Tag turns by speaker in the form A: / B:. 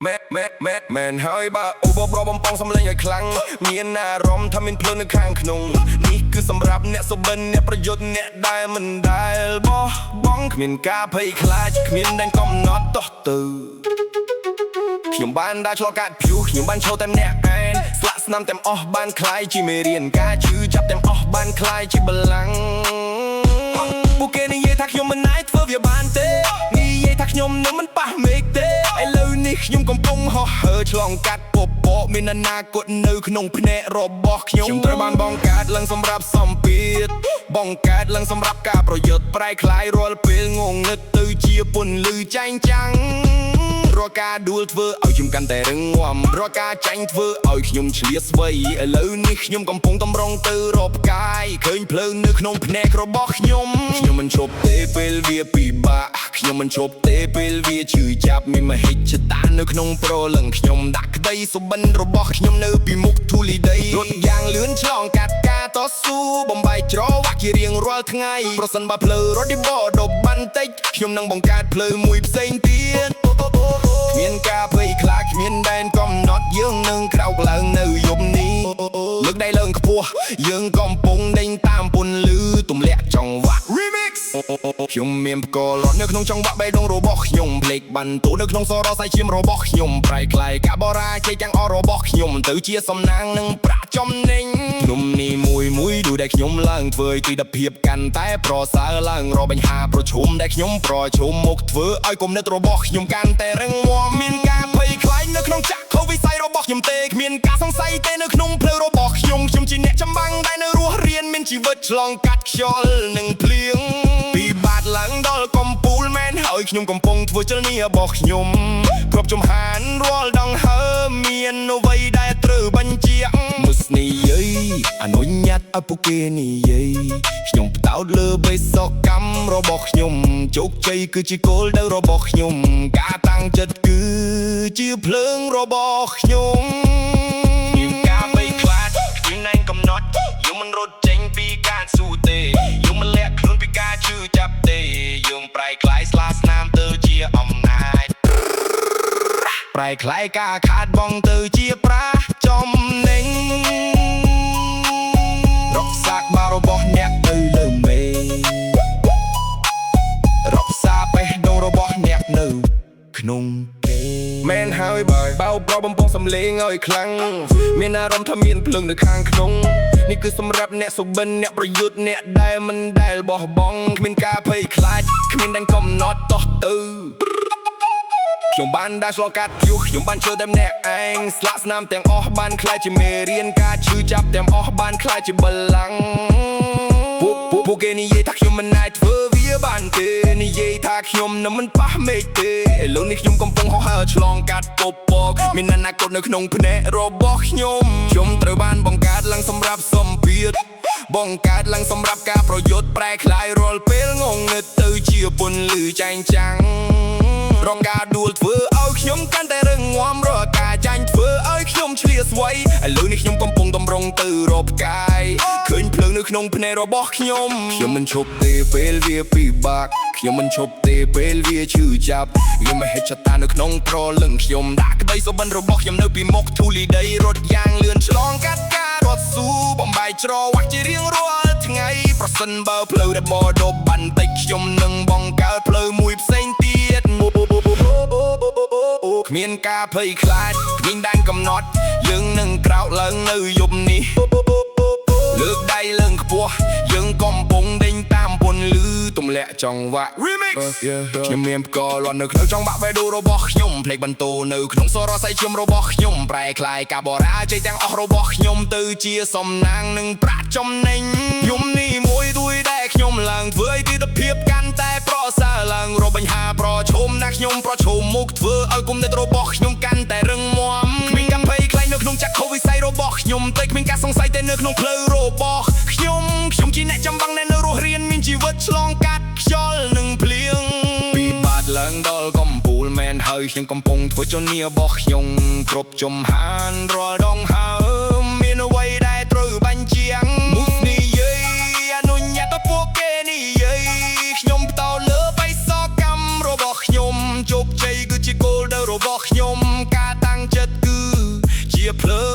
A: មែនមែនមែនមែនហើយបើអូបបរបំពងសំលេងឲ្យខ្លាំងមានអារម្មណ៍ថាមានភ្លើងនៅខាងក្នុងនេះគឺសម្រាប់អ្នកសុបិនអ្នកប្រយុទ្ធអ្នកដែលមិនដែលបោះបង់គ្មានការភ័យខ្លាចគ្មានដែនកំណត់តោះទៅខ្ញុំបានដើរឆ្លងកាត់ព្យុះខ្ញុំបានឈរតែម្នាក់ឯងស្លាកស្នាមទាំងអស់បានក្លាយជាមេរៀនការឈឺចាប់ទាំងអស់បានក្លាយជាបល្ល័ង្កពួកគេនិយាយថាខ្ញុំមិនអាចធ្វើវាបានទេនិយាយថាខ្ញុំនឹងមិនប៉ះមេឃទេឥឡូវនេះខ្ញុំកំពុងហោះហើរឆ្លងកាត់ពពកមានអនាគតនៅក្នុងភ្នែករបស់ខ្ញុំខ្ញុំត្រូវបានបង្កើតឡើងសម្រាប់សម្ពាធបង្កើតឡើងសម្រាប់ការប្រយុទ្ធប្រែក្លាយរាល់ពេលងងឹតទៅជាពន្លឺចែងចាំងរាល់ការដួលធ្វើឲ្យខ្ញុំកាន់តែរឹងមាំរាល់ការចាញ់ធ្វើឲ្យខ្ញុំឆ្លៀសវៃឥឡូវនេះខ្ញុំកំពុងតម្រង់ទៅរកផ្កាយឃើញភ្លើងនៅក្នុងភ្នែករបស់ខ្ញុំខ្ញុំមិនឈប់ទេពេលវាពិបាកខ្ញុំមិនឈប់ទេពេលវាឈឺចាប់មានមហិច្ឆតានៅក្នុងប្រលឹងខ្ញុំដាក់ក្តីសុបិនរបស់ខ្ញុំនៅពីមុខធូលីដីរត់យ៉ាងលឿនឆ្លងកាត់ការតស៊ូបំបែកច្រវាក់ជារៀងរាល់ថ្ងៃប្រសិនបើផ្លូវរត់ឌីបដប់បន្តិចខ្ញុំនឹងបង្កើតផ្លូវមួយផ្សេងទៀតគ្មានការភ័យខ្លាចគ្មានដែនកំណត់យើងនឹងក្រោកឡើងនៅយប់នេះលើកដៃឡើងខ្ពស់យើងកំពុងដេញតាមពន្លឺទម្លាក់ចង្វាក់
B: Remix.
A: ខ្ញុំមានផ្កលត់នៅក្នុងចង្វាក់បេះដូងរបស់ខ្ញុំភ្លេចបន្ទូនៅក្នុងសរសៃឈាមរបស់ខ្ញុំប្រែក្លាយការបរាជ័យទាំងអស់របស់ខ្ញុំទៅជាសំណាងនិងប្រាក់ចំណេញភ្នំនេះមួយមួយដូចដែលខ្ញុំឡើងធ្វើឲ្យទិដ្ឋភាពកាន់តែប្រសើរឡើងរកបញ្ហាប្រឈមដែលខ្ញុំប្រឈមមុខធ្វើឲ្យគំនិតរបស់ខ្ញុំកាន់តែរឹងមាំមានការភ័យខ្លាចនៅក្នុងចក្ខុវិស័យរបស់ខ្ញុំទេគ្មានការសង្ស័យទេនៅក្នុងផ្លូវរបស់ខ្ញុំខ្ញុំជាអ្នកចម្បាំងដែលនៅរស់រានមានជីវិតឆ្លងកាត់ខ្យល់និងភ្លៀងពីបាតឡើងដល់កំពូលមែនហើយខ្ញុំកំពុងធ្វើចលនារបស់ខ្ញុំគ្រប់ជំហានរាល់ដង្ហើមមានអ្វីដែលត្រូវបញ្ជាក់មុស្នីយយអនុញ្ញាតឲ្យពួកគេនិយាយខ្ញុំផ្ដោតលើបេសកកម្មរបស់ខ្ញុំជោគជ័យគឺជាគោលដៅរបស់ខ្ញុំការតាំងចិត្តគឺជាភ្លើងរបស់ខ្ញុំមានការបីខ្លាចគ្មានណែនកំណត់យើងមិនរត់ចេញពីការស៊ូទេយើងមិនលាក់ខ្លួនពីការឈឺចាប់ទេយើងប្រែក្លាយស្លាស្នាមទៅជាអំណាច ប្រែក្លាយការខាតបង់ទៅជាប្រាក់ចំណេញរក្សាក្បាលរបស់អ្នកទៅលើមេឃរក្សាបេះដូងរបស់អ្នកនៅក្នុងគេមែនហើយបើបោប្របំពងសំលេងឲ្យខ្លាំងមានអារម្មណ៍ថាមានភ្លើងនៅខាងក្នុងនេះគឺសម្រាប់អ្នកសុបិនអ្នកប្រយុទ្ធអ្នកដែលមិនដែលបោះបង់គ្មានការភ័យខ្លាចគ្មានដែនកំណត់តោះទៅ ខ្ញុំបានដើរឆ្លងកាត់ព្យុះខ្ញុំបានជឿតែម្នាក់ឯងស្លាកស្នាមទាំងអស់បានក្លាយជាមេរៀនការឈឺចាប់ទាំងអស់បានក្លាយជាបល្ល័ង្កពួកពួកពួកគេនិយាយថាខ្ញុំមិនអាចធ្វើវាបានទេនិយាយថាខ្ញុំនឹងមិនប៉ះមេឃទេឥឡូវនេះខ្ញុំកំពុងហោះហើរឆ្លងកាត់ពពកមានអនាគតនៅក្នុងភ្នែករបស់ខ្ញុំខ្ញុំត្រូវបានបង្កើតឡើងសម្រាប់សម្ពាធបង្កើតឡើងសម្រាប់ការប្រយុទ្ធប្រែក្លាយរាល់ពេលងងឹតទៅជាពន្លឺចែងចាំង រងការដួលធ្វើឲ្យខ្ញុំកាន់តែរឹងមាំរាល់ការចាញ់ធ្វើឲ្យខ្ញុំឆ្លៀសវៃឥឡូវនេះខ្ញុំកំពុងតម្រង់ទៅរកផ្កាយឃើញភ្លើងនៅក្នុងភ្នែករបស់ខ្ញុំខ្ញុំមិនឈប់ទេពេលវាពិបាកខ្ញុំមិនឈប់ទេពេលវាឈឺចាប់ខ្ញុំមិនហិតចតានៅក្នុងប្រលឹងខ្ញុំដាក់ក្តីសុបិនរបស់ខ្ញុំនៅពីមុខធូលីដីរត់យ៉ាងលឿនឆ្លងកាត់ការរត់ស៊ូបំបែកច្រវាក់ជារៀងរាល់ថ្ងៃប្រសិនបើផ្លូវដែលបដប់បន្តិចខ្ញុំនឹងបង្កើតផ្លូវមួយផ្សេងទៀត គ្មានការភ័យខ្លាចគ្មានដែនកំណត់យើងនឹងក្រោកឡើងនៅយប់នេះលើកដៃឡើងខ្ពស់យើងកំពុងដេញតាមពន្លឺទម្លាក់ចង្វាក់
B: Remix.
A: ខ្ញុំមានផ្កលន់នៅក្នុងចង្វាក់បេះដូងរបស់ខ្ញុំភ្លេចបន្ទោនៅក្នុងសរសៃឈាមរបស់ខ្ញុំប្រែក្លាយការបរាជ័យទាំងអស់របស់ខ្ញុំទៅជាសំណាងនិងប្រាក់ចំណេញខ្ញុំនេះមួយទួយដែលខ្ញុំឡើងធ្វើឲ្យទិដ្ឋភាពកាន់តែប្រសើរឡើងរកបញ្ហាប្រឈមណាខ្ញុំប្រឈមមុខធ្វើឲ្យគំនិតរបស់ខ្ញុំកាន់តែរឹងមាំគ្មានការភ័យខ្លាចនៅក្នុងចក្ខុវិស័យរបស់ខ្ញុំតែគ្មានការសង្ស័យទេនៅក្នុងផ្លូវរបស់ខ្ញុំខ្ញុំជាអ្នកចម្បាំងដែលនៅរស់រានមានជីវិតឆ្លងកាត់ខ្យល់និងភ្លៀងពីបាតឡើងដល់កំពូលមែនហើយខ្ញុំកំពុងធ្វើជំនាញរបស់ខ្ញុំគ្រប់ជំហានរាល់ដង្ហើមមានអ្វីដែលត្រូវបញ្ជាក់មុខនិយាយអនុញ្ញាតឲ្យពួកគេនិយាយខ្ញុំផ្ដោតលើបេសកកម្មរបស់ខ្ញុំជោគជ័យគឺជាគោលដៅរបស់ខ្ញុំ ភ្លើង។